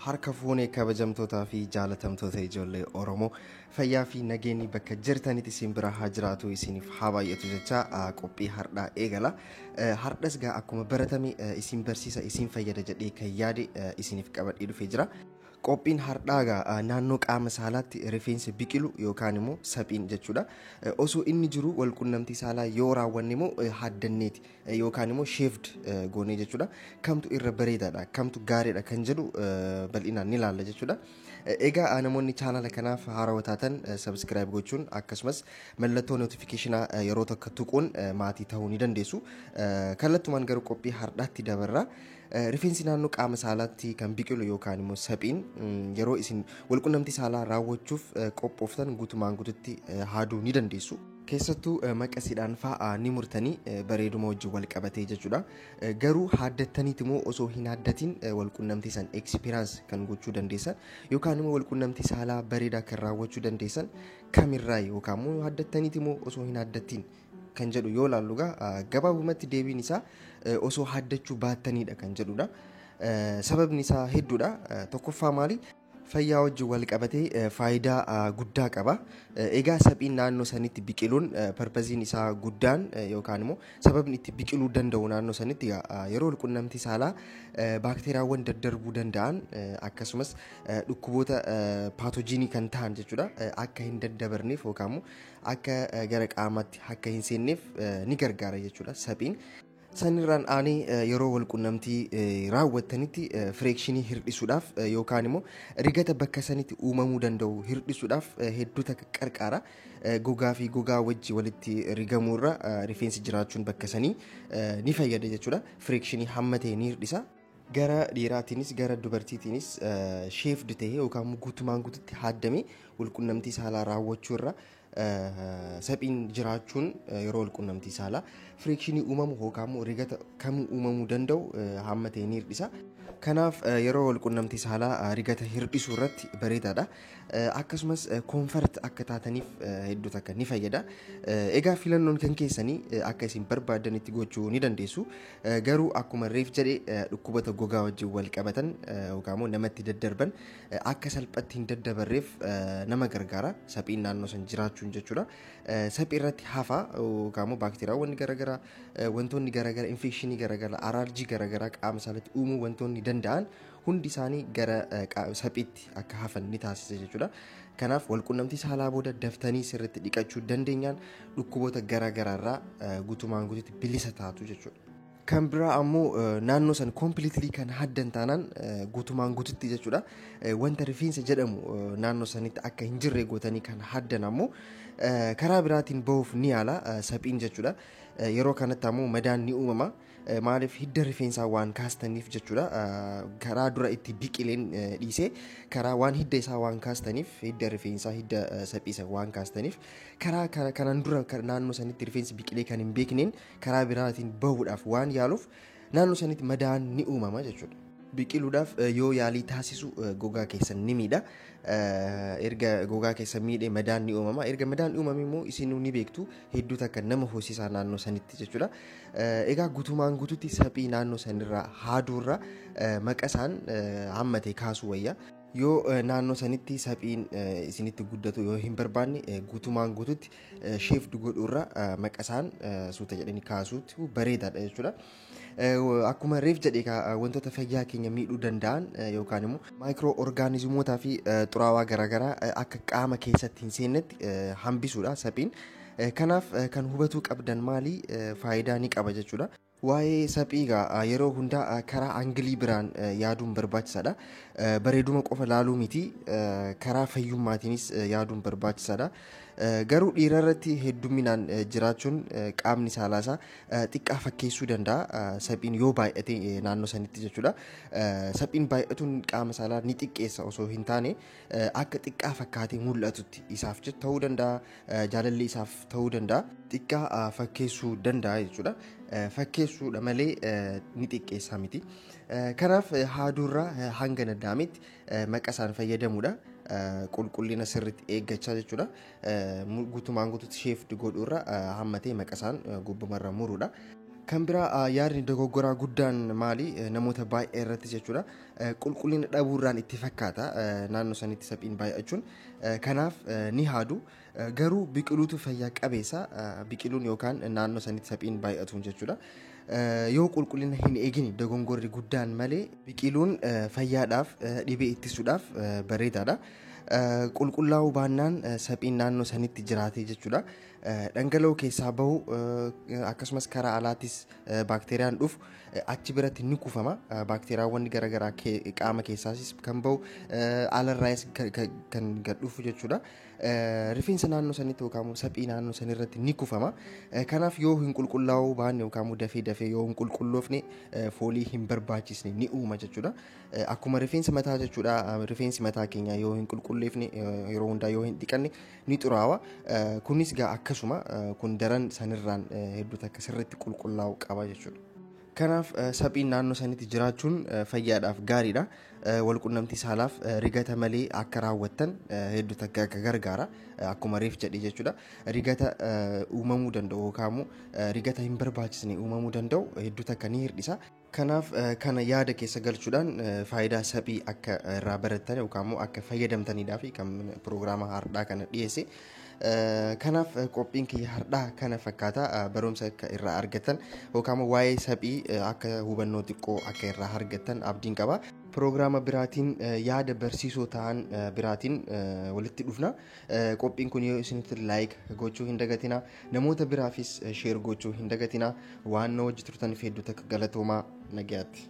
Harka fuunee kabajamtootaa fi jaalatamtoota ijoollee Oromoo, fayyaa fi nageenyi bakka jirtanitti isin bira haa jiraatu, isiniif haa baay'atu jecha qophii hardhaa eegala. Hardhas gaa akkuma baratame isin barsiisa, isin fayyada jedhee kan yaade isiniif qabadhee dhufee jira. Qophiin hardhaa gaa naannoo qaama saalaatti rifeensa biqilu yookaan immoo saphiin jechuudha. Osoo inni jiru walqunnamtii saalaa yoo raawwanne immoo haddanneeti yookaan immoo shaved goonee jechuudha. Kamtu irra bareedaadha, kamtu gaariidha kan jedhu bal'inaan ni ilaalla jechuudha. Egaa namoonni chaanala kanaaf haarawaa taatan subscribe gochuun akkasumas mallattoo notifiikeeshinaa yeroo tokko tuquun maatii ta'uu ni dandeessu. Kallattumaan gara qophii hardhaatti dabarra. Rifeensi naannoo qaama saalaatti kan biqilu yookaan immoo saphiin yeroo isin walqunnamtii saalaa raawwachuuf qophooftan guutumaan guututti haaduu ni dandeessu. Keessattuu maqasiidhaan fa'aa ni murtanii bareeduma wajjin wal qabatee jechuudha. Garuu haaddattaniiti immoo osoo hin haaddatiin walqunnamtii san experience kan gochuu dandeessan yookaan immoo walqunnamtii saalaa bareedaa kan raawwachuu dandeessan kamirraa yookaan immoo haaddattaniiti immoo osoo hin haaddattiin kan jedhu yoo ilaallu gabaabumatti deebiin isaa osoo haaddachuu baattanidha kan jedhudha. Sababni isaa hedduudha. Tokkoffaa maali? Fayyaa wajjin wal qabatee faayidaa guddaa qaba. Egaa saphiin naannoo sanitti biqiluun parpaziin isaa guddaan yookaan immoo sababni itti biqiluu danda'u naannoo sanitti yeroo walqunnamtii saalaa baakteeriyaawwan daddarbuu danda'an akkasumas dhukkuboota paatojiinii kan ta'an jechuudha akka hin daddabarneef yookaan immoo akka gara qaamaatti akka hin seenneef ni gargaara jechuudha saphiin. Sanirraan aanee yeroo walqunnamtii raawwattanitti fireekshinii hir'isuudhaaf yookaan immoo rigata bakka sanitti uumamuu danda'u hir'isuudhaaf hedduu takka qarqaara. Gogaa fi gogaa wajji walitti rigamuurra rifeensi jiraachuun bakka sanii ni fayyada jechuudha. Fireekshinii hamma ta'e ni hir'isa. Gara dhiiraatiinis gara dubartiitiinis shaved ta'ee yookaan guutumaan guututti haaddamee walqunnamtii saalaa raawwachuurra saphiin jiraachuun yeroo walqunnamtii saalaa fireekshinii uumamu yookaan immoo rigata kamuu uumamuu danda'u hamma ta'e ni hir'isa. Kanaaf yeroo walqunnamtii saalaa rigata hir'isuu irratti bareedaadha. Akkasumas comfort akka taataniif hedduu takka ni fayyada. Egaa filannoon kan keessanii akka isin barbaadanitti gochuu ni dandeessu. Garuu akkuma reef jedhee dhukkuboota gogaa wajjin wal qabatan yookaan immoo namatti daddarban akka salphatti hin daddabarreef nama gargaara. Saphiin naannoo san jiraachuun jechuudha. Saphii irratti hafa yookaan immoo baakteeriyaawwan garaagaraa, wantoonni garaagaraa, infekshinii garaagaraa, araarjii garaagaraa qaama saalatti uumuu wantoonni danda'an hundi isaanii gara saphiitti akka hafan ni taasisa jechuudha. Kanaaf walqunnamtii saalaa booda daftanii sirriitti dhiqachuu dandeenyaan dhukkuboota garaagaraarraa guutumaan guututti bilisa taatu jechuudha. Kan biraa ammoo naannoo san completely kan haddan taanaan guutumaan guututti jechuudha. Wanta rifeensa jedhamu naannoo sanitti akka hin jirre gootanii kan haddan ammoo karaa biraatiin bahuuf ni yaala saphiin jechuudha. Yeroo kanatti ammoo madaan ni uumama. Maaliif? Hidda rifeensaa waan kaastaniif jechuudha. Karaa dura itti biqileen dhiisee karaa waan hidda isaa waan kaastaniif, hidda rifeensaa, hidda saphiisa waan kaastaniif, karaa kanaan dura naannoo sanitti rifeensi biqilee kan hin beekneen karaa biraatiin bahuudhaaf waan yaaluuf naannoo sanitti madaan ni uumama jechuudha. Biqiluudhaaf yoo yaalii taasisu gogaa keessan ni miidha. Erga gogaa keessan miidhee madaan ni uumama. Erga madaan uumame immoo isin ni beektu, hedduu takka nama hoosisaa naannoo sanitti jechuudha. Egaa guutumaan guututti saphii naannoo sanirraa haaduurra maqasaan hammatee kaasuu wayya. Yoo naannoo sanitti saphiin isinitti guddatu yoo hin barbaanne, guutumaan guututti shaved godhuurra maqasaan suuta jedhanii kaasuutu bareedaadha jechuudha. Akkuma reef jedhe, wantoota fayyaa keenya miidhuu danda'an yookaan immoo maayikiroo orgaanizimootaa fi xuraawaa garaagaraa akka qaama keessatti hin seennetti hambisuudha saphiin. Kanaaf kan hubatuu qabdan maali? Faayidaa ni qaba jechuudha. Waa'ee saphii egaa yeroo hundaa karaa angilii biraan yaaduun barbaachisaadha. Bareeduma qofa laaluu miti, karaa fayyummaatiinis yaaduun barbaachisaadha. Garuu dhiira irratti hedduminaan jiraachuun qaamni saalaasaa xiqqaa fakkeessuu danda'a. Saphiin yoo baay'ate naannoo sanitti jechuudha. Saphiin baay'atuun qaama saalaa ni xiqqeessa osoo hin taane akka xiqqaa fakkaatee mul'atutti isaaf ta'uu danda'a, jaalalli isaaf ta'uu danda'a. Xiqqaa fakkeessuu danda'a jechuudha. Fakkeessuudha malee ni xiqqeessaa miti. Kanaaf haaduurraa hanga danda'ametti maqasaan fayyadamuudha. Qulqullina sirriitti eeggachaa jechuudha. Guutumaan guututti shaved godhuurra hammatee maqasaan gubbumarra muruudha. Kan biraa yaadni dogoggoraa guddaan maali namoota baay'ee irratti jechuudha. Qulqullina dhabuurraan itti fakkaata naannoo sanitti saphiin baay'achuun. Kanaaf ni haadu. Garuu biqiluutu fayyaa qabeessa biqiluun yookaan naannoo sanitti saphiin baay'atuun jechuudha. Yoo qulqullina hin eegin dogongorri guddaan malee biqiluun fayyaadhaaf dhibee ittisuudhaaf bareedaadha. Qulqullaa'uu baannaan saphiin naannoo sanitti jiraate jechuudha. Dhangala'oo keessaa bahu akkasumas karaa alaattis baakteeriyaan dhufu achi biratti ni kuufama. Baakteeriyaawwan garaagaraa qaama keessaasis kan bahu alarraayis kan gad dhufu jechuudha. Rifeensa naannoo sanitti yookaan saphii naannoo sanirratti ni kuufama. Kanaaf yoo hin qulqullaa'uu baanne yookaan dafee dafee yoo hin qulqulloofne foolii hin barbaachisne ni uuma jechuudha. Akkuma rifeensa mataa jechuudha. Rifeensi mataa keenya yoo hin qulqulleefne yeroo hundaa yoo hin dhiqanne ni xuraawa. Kunis gaa akkasuma kun daran sanirraan hedduu takka sirriitti qulqullaa'uu qaba jechuudha. Kanaaf saphiin naannoo sanitti jiraachuun fayyaadhaaf gaariidha. Walqunnamtii saalaaf rigata malee akka raawwattan hedduu takka akka gargaara. Akkuma reef jedhe jechuudha. Rigata uumamuu danda'u yookaan immoo rigata hin barbaachisne uumamuu danda'u hedduu takka ni hir'isa. Kanaaf kana yaada keessa galchuudhaan faayidaa saphii akka irraa barattan yookaan immoo akka fayyadamtaniidhaa fi kan piroogiraama hardhaa kana dhiyeesse. Kanaaf qophiin kiyya hardhaa kana fakkaata barumsa akka irraa argattan yookaan waa'ee saphii akka hubannoo xiqqoo akka irraa argattan abdiin qaba. Piroogiraama biraatiin yaada barsiisoo ta'an biraatiin walitti dhufna. Qophiin kun yoo isinitti like gochuu hin dagatina. Namoota biraafis share gochuu hin dagatina. Waan na wajji turtaniif hedduu takka galatoomaa nagayaatti.